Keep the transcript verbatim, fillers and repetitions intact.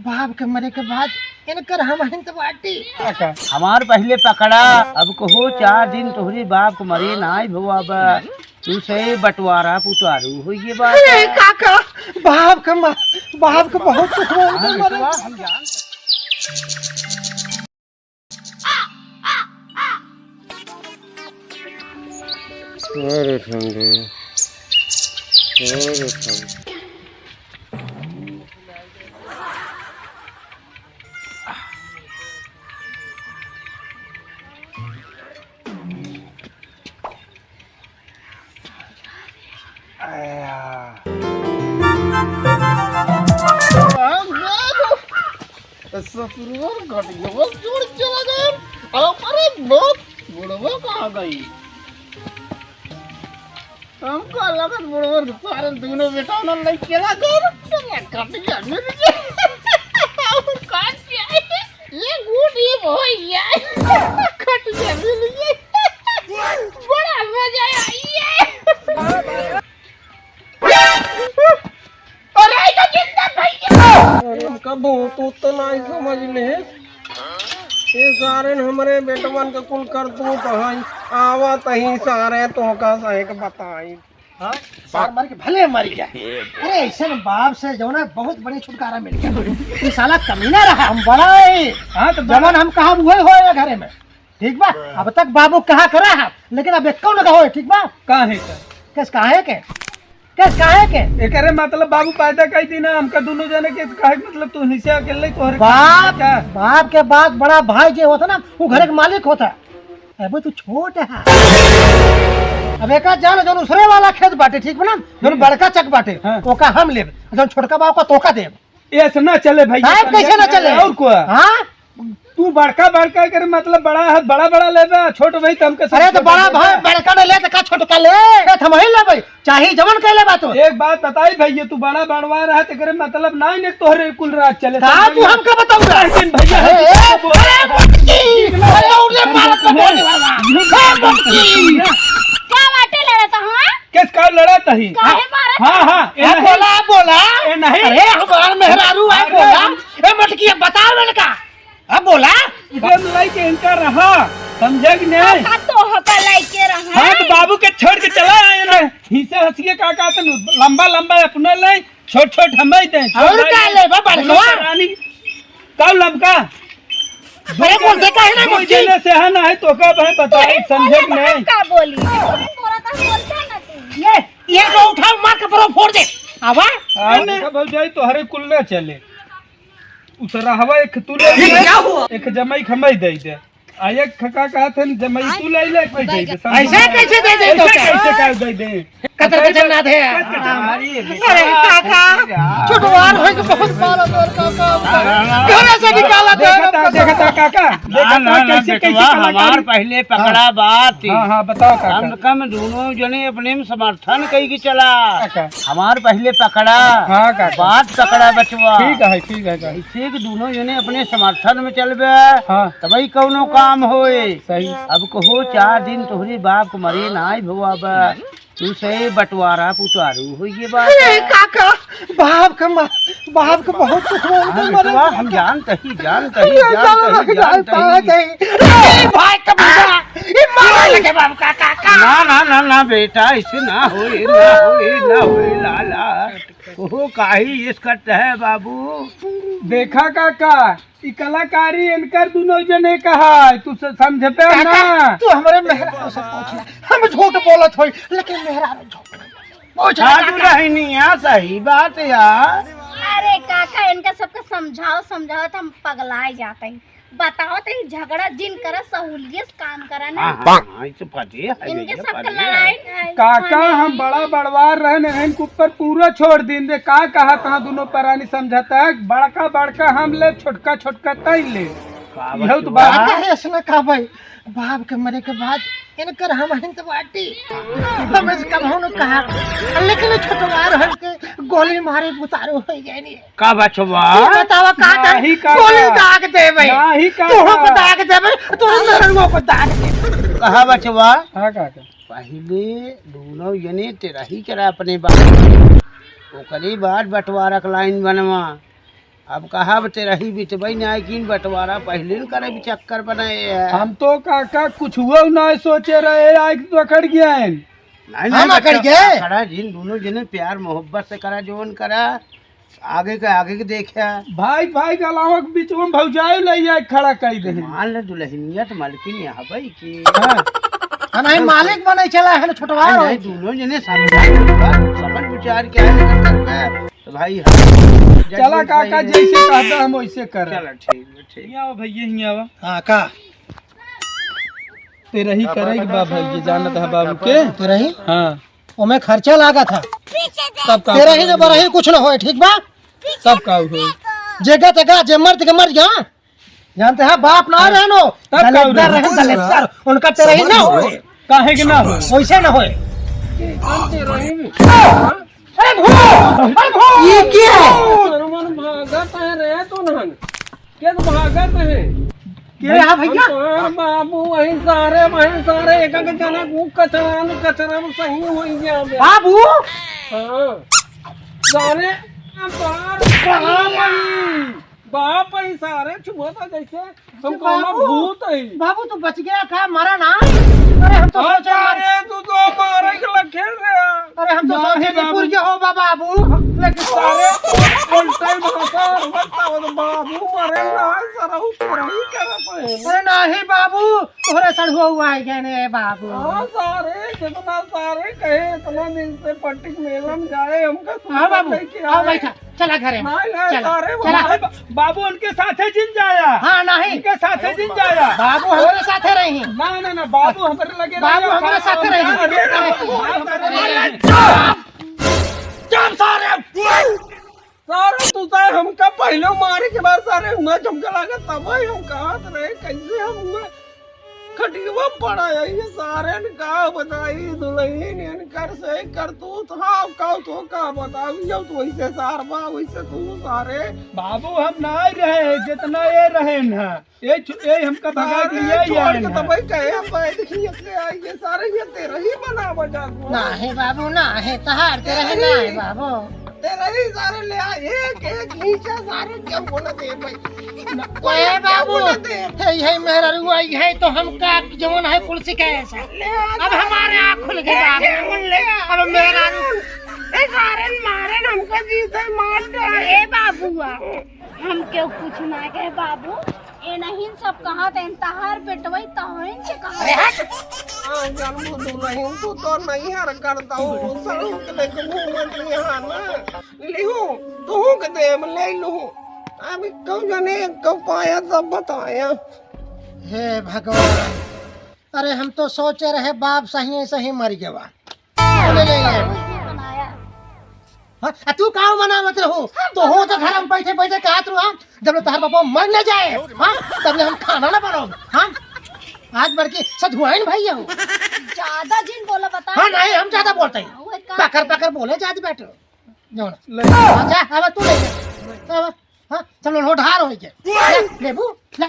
बाप के मरे के बाद इनकर हम हिंत बाटी। हमार पहिले पकड़ा, अब कहो चार दिन तोहरे बाप के मरे नाई भवा बा। तू से बंटवारा पुतारू होइए बा। अरे काका, बाप के म-, बाप के बहुत सुख बा, हाँ, इनकर मरे। बेटवा, हम जान अरे ठंडे, अरे ठंडे। आया। ससुरवा घटिया जोड़ चला गया। अरे बहुत बुढ़वा कहाँ गई? हमका लगत बुढ़वा सारे दोनों बेटा ना लई चला गया। चला घटिया मिल गया। और कहाँ से आई? ये गुड ये भैया। खटिया मिल गई। बड़ा मजा आई है। अरे, ये तो जिंदा भैया। अरे, हमका बहुत तो नहीं समझ ले। ये सारे न हमरे बेटवन के कुल करतूत हैं। आवत ही सारे तोहका सही के बताई। हाँ? सार मर के भले मर गया। अरे, ऐसे न बाप से जौन है बहुत बड़ी छुटकारा मिल गया। ये साला कमीना रहा। हम बड़ा है। हाँ, तो जवन हम कहा वही होए घरे में। ठीक बा? अब तक बाबू कहा करा है, लेकिन अब एक्को न कहो, ठीक बा? काहे का? केस काहे के? केस काहे के? एकरे मतलब बाबू पैदा कई दिन हमका दोनों जने के, काहे के मतलब तू हिस्सा अकेले तोहरे बाप, का? बाप के बाद बड़ा भाई जे होता ना, वो घर के मालिक होता। अबे तू छोट है। अब एका जान जौन उसरे वाला खेत बाटे, ठीक बा ना? जौन बड़का चक बाटे, हाँ। ओका हम लेब, जौन छोटका बा ओका तोका देब। ऐसे ना चले भैया, साहब, कैसे ना चले? और को? हाँ? तू बड़का बड़का करे मतलब बड़ा है, बड़ा बड़ा लेबे, छोट भाई तो हमके अरे तो समझे बड़ा दे। भाई बड़का न ले तो का छोटका ले? ए, हम ही लेबे, चाहे जवन कह लेबा तो। एक बात बताई भैया, तू बड़ा बड़वा रहा तो करे मतलब ना ने तोहरे कुल राज चले। का तू हमका बताऊंगा? लेकिन भैया, अरे, हम ए, अरे, मटकी, अरे, उड़े मार के बोले वाला। ए, मटकी। का बाटे लड़त हवा? किस का लड़त ही? काहे मारत हाँ, हवा? हाँ, ए ए, नहीं। बोला, बोला। ए नहीं। अरे, हमार मेहरारू है, अरे, बोला। हम ए, मटकी, अब बता लड़का। अब बोला। इधर लइके इनका रहा, समझे कि नहीं? का तोहका लइके रहा? हाँ, तो बाबू के छोड़ के चला आए ना। हिस्से हंसिए का कहते हैं, लंबा लंबा अपने ले, छोट छोट हमें दे। और का ले बा, बड़कवा? रानी, का लमका? अरे, बोलते काहे ना दो मुर्गी? जने से है ना है, तो का भाई बताओ, तोहे समझे कि बोले नहीं? का बोली? बोला था, बोलता ना तू। ये, ये जो उठाओ, मार के बरो फोड़ दे। आवा? हाँ, देखा भौजाई, तोहरे कुल ना चले। उ सरहवा एक तू ले ये ले, क्या हुआ? एक जमाई खमाई दे दे। आ एक खका कहत हन जमाई तू ले ले, एक दे दे। समझ ऐसे में? कैसे दे दे तो ऐसे क्या? कैसे कर दे दे? कतर कतर ना दे। कतर कतर। अरे काका, छोटवार होई के बहुत मारा तोर काका। घर से निकाला दे। देखता, देखता काका, ना, देखता ना, ना, कैसे, कैसे बेटवा, कलाकारी। हमार पहले पकड़ा हाँ। बात। हाँ, हाँ, बताओ काका। कम से कम दोनों जने अपने में समर्थन कई के चला। काका। हमार पहले पकड़ा। हाँ, काका। बात पकड़ा बचवा। ठीक है, ठीक है, काका। ऐसे कि दोनों जने अपने समर्थन में चलबे, हाँ। तबही कौनो काम होए। सही। अब कहो चार दिन तोहरे बाप के मरे नाई भवा बा, तू से बंटवारा पुतारू होइए बा। अरे काका, बाप के म-, बाप के बहुत सुख बा, हाँ, उनके मरे बेटवा, के हम बाद। जानत ही, जानत ही, अरे जानत साला ही, लग जानत जाता ही। है। अरे भाई का बेटा, ये मारे लगे बाप का काका। ना, ना, ना, ना बेटा, ऐसे ना होए, ना होए, ना होए, लाला। ओहो, काहे इस करत है बाबू? देखा काका, ई कलाकारी इनकर दुनो जने का है, तू स-, समझते हो काका, ना? तू हमरे मेहरारू से पूछ ले, हम झूठ बोलत होई, लेकिन मेहरारू झूठ नहीं बोले। पूछ ले साधु काका। रहनी है, सही बात है यार। अरे काका, इनका सबके समझाओ, समझाओ तो हम पगलाए जाते हैं। बताओ तो ई झगड़ा जिन करे, सहूलियत काम करे ना। हाँ, हाँ, हाँ, ई तो पते है इनके भैया, सबके पते है। लड़ाई है, काका, खाने हम में। बड़ा बड़वार रहन, रहन के ऊपर पूरा छोड़ दिन दे। का कहा तहाँ दुनो परानी समझता है, बड़का बड़का हम ले, छोटका छोटका तई ले। का यह तो बचवा? बात काहे ऐसना कहा भाई? बाप के मरे के बाद इनकर हम हिंत बाटी। हम इस कबहू न कहा, लेकिन छोटवार हन के गोली मारे बुतारू हो गए नहीं। का बचवा? तू बतावा का था? नाही काका। गोली दाग देबे। नाही काका। तोहू को दाग देबे, तोहरे लड़ुआ को दाग देबे। कहा बचवा? हाँ काका। पहिले दुनो जने तेरही करा अपने बाप। ओकरे बाद बंटवारा के लाइन बनवा। अब कहा अब तेरही बिटबई ना, किन बंटवारा पहिले न करे, चक्कर बनाए है। हम तो काका कुछ हुआ ना सोचे रहे, आइके पकड़ गया है। नहीं, हम नहीं, अकड़ बच्चा, गए? अकड़ा जिन, दोनों जने प्यार मोहब्बत से करा, जोन करा, आगे के, आगे के देखा। भाई, भाई के अलावा बीच में भौजाई ले आए, खड़ा कर दे। मान ले दुल्हनिया तो मालकिन यहाँ भाई की। हाँ। हाँ, नहीं, मालिक बने चला है ना, छोटवा नहीं, हो। नहीं, दोनों जने समझा, समझ विचार क्या है, तो भाई, हाँ, चला जज काका, सही है। जैसे कहता हम वैसे कर। चला, ठीक है, ठीक। यहाँ आओ भैया, यहाँ आओ। हाँ, का? तेरही करेक बा भाई, ये जानत है बाबू के। तेरही? हाँ। ओमे खर्चा लागा था। तब का तेरही होई? तो बरही कुछ न होए, ठीक बा? तब का होई? जेगा तेगा, जे मर्द के मर्द, हाँ? जानते हैं, बाप ना रहनो, तब का दलिद्दर होई? रहे, दलिद्दर। उनका तेरही ना होए। काहे के ना होए? वैसे ना होए। अरे भो, अरे भो। ये क्या है? मन भागत है रे तो नहन। के तो भागत है? के रहा भैया? हम तो बाबू वही सारे, वही सारे एक एक जना को कचरा न कचरा में सही होई गया बे। बाबू? हाँ। सारे बार कहाँ भाई? बाप है सारे, छुआ था जैसे हम कौनो बाबू, भूत है। बाबू, तू बच गया का? मरा ना? अरे, हम तो हाँ, सोचे मर- अरे, तू तो मारे के लग खेल रहा। अरे, हम तो ना सोचे है कि बाबू। पुर के हो बा-, बाबू, लेकिन सारे उल्टे भाषा मत आओ तो बाबू मरे ना, सारा ऊपर ही करत है। अरे, नहीं बाबू, तोहरे सड़ुआ हुआ है गए ने बाबू। हाँ, सारे, जितना सारे कहे, इतना दिन से पट्टी मेला में जाए, हमका हाँ सूचना बाबू, लेके आओ आए। बैठा। चला घरे में। नहीं, नहीं, चला, अरे चला। बाबू, बाबू उनके साथे जिन जाया। हाँ, नहीं। उनके साथे जिन जाया। बाबू हमरे साथे रही। ना, ना, ना, बाबू हमरे लगे बाबू रही। हमरे साथे रही। बाबू हमरे लगे रही। चुप! चुप सारे! सारे तू तो हमका पहले मारे के बाद सारे हुआ झमका लगा, तब ही हम कहा रहे, कैसे हम हुआ खटियवा पड़ा है, ये सारे ने का बताई दुल्हन, इनकर से करतूत, हाँ, का तो का बताऊ, जब तू वैसे सार बा, वैसे तू सारे। बाबू, हम ना रहे, जितना ये रहे ना, ये छु-, ये हमका भगा सारे दिया, ये छोड़ के ना। तब ही कहे, हम भाई देखिए, ये से आई, ये सारे, ये तेरही बनावा जात हो। ना है बाबू, ना है, तहार तेरही ना है बाबू। तेरही सारे ले आ, एक, एक नीचे सारे जब बोला दे भाई। ए बाबू, बोला दे। हे, हे मेहररुआ, हे तो हम का जवन है कुल सिखाए से। ले आ अब सारे। हमारे आँख खुल गए बाबू। ले आ। अब मेहररू। ए सारे मारे हमको जी से मार दे। ए बाबुआ, हम क्यों कुछ ना कहे बाबू। ए नहीं सब कहा ते तहार बेटवई तहन के कहा। अरे हट। आ, जानबू दुल्हन, तू तो नहीं हर करता हूँ, सड़क लेके घूमत यहाँ ना। लिहू, तुहू के देम, ले लूहू। अभी कहूँ जाने, कहूँ पाया तब बताया। हे भगवान, अरे हम तो सोचे रहे बाप सही सही मर गवा। ले, ले, ले। हाँ, आ तू का बनावत रहू? तो हो तो घर में बैठे बैठे कहत रहू, हाँ? जब ले तोहर बापा मर न जाए, हाँ? तब ले हम खाना ना बनाओ, हाँ? आज बड़की सधुआइन भई हो। ज्यादा जिन बोला बता। हाँ, नहीं, हम ज्यादा बोलते हैं। हाँ, वो का पकर पकर बोले जात बैठो। जाओ ना। ले। हाँ, जा, अब तू ले जा। अब, हाँ, सब लोग ढार हो गए। ले, लेबू, ले।